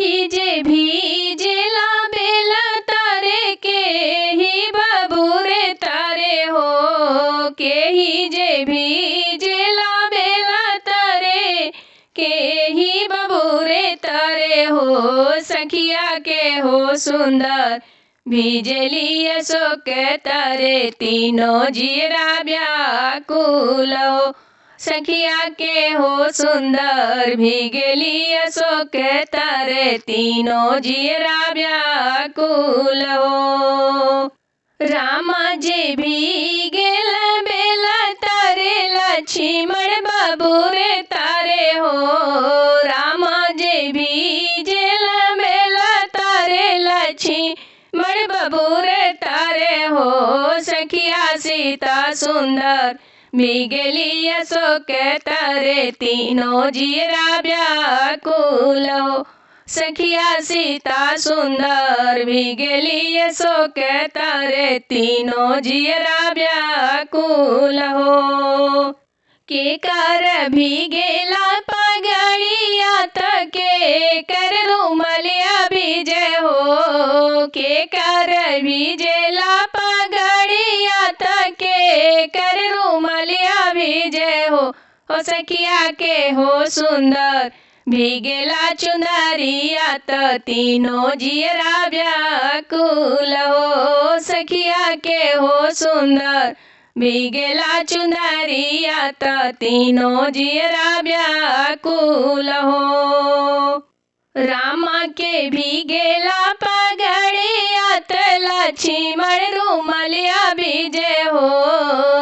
ही जे भीजेला बेला तारे के ही बाबू रे तारे हो, के ही जे भीजेला बेला तारे के ही बाबू रे तारे हो, सखिया के हो सुंदर भीजली अशोक तारे तीनों जीरा व्याकुल हो, सखिया के हो सुंदर भीगली अशोक तारे तीनों जीरा व्याकुल हो। रामा जे भीगेल बेला तारे लक्ष्मण बाबू रे तारे हो, रामा जे भीजेल बेला तारे लक्ष्मण बाबू रे तारे हो, सखिया सीता सुंदर भीगली अशोक तारे तीनों जीरा व्याकुल हो, सखिया सीता सुंदर भीगली अशोक तारे तीनों जीरा व्याकुल हो। के कर भीगेला पगड़िया तके कर रुमलिया भीजे हो, के कर भीजेला पगड़िया तके कर रुमलिया भीजे हो, सखिया के हो सुंदर भीगेला चुनरिया त तीनों जियरा व्याकुल हो, सखिया के हो सुंदर भीगेला चुनरिया त तीनों जियरा व्याकुल हो। रामा के भीगेला पगड़िया त लक्ष्मण रुमलिया भीजे हो,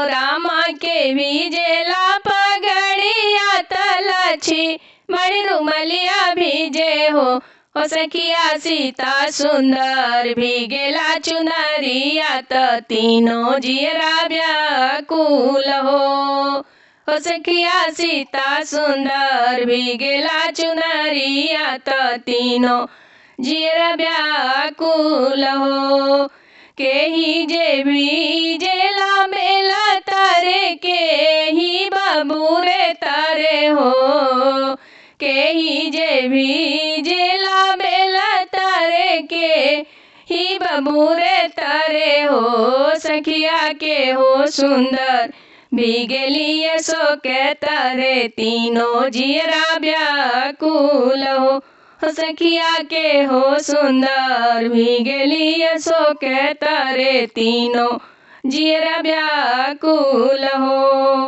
रामा के भीजेला पगड़िया त लक्ष्मण रुमलिया भीजे हो, सखिया सीता सुंदर भीगेला चुनरिया त तीनों जियरा व्याकुल हो, सखिया सीता सुंदर भीगेला चुनरिया त तीनों जियरा व्याकुल हो। के ही जे भीजेला बेला तारे के ही बाबू रे तारे हो, के ही जे भीजेला बेला तारे के ही बाबू रे तारे हो, सखिया के हो सुंदर भीगली अशोक तारे तीनों जियरा व्याकुल हो, सखिया के हो सुंदर भीगली अशोक तारे तीनों जियरा व्याकुल हो।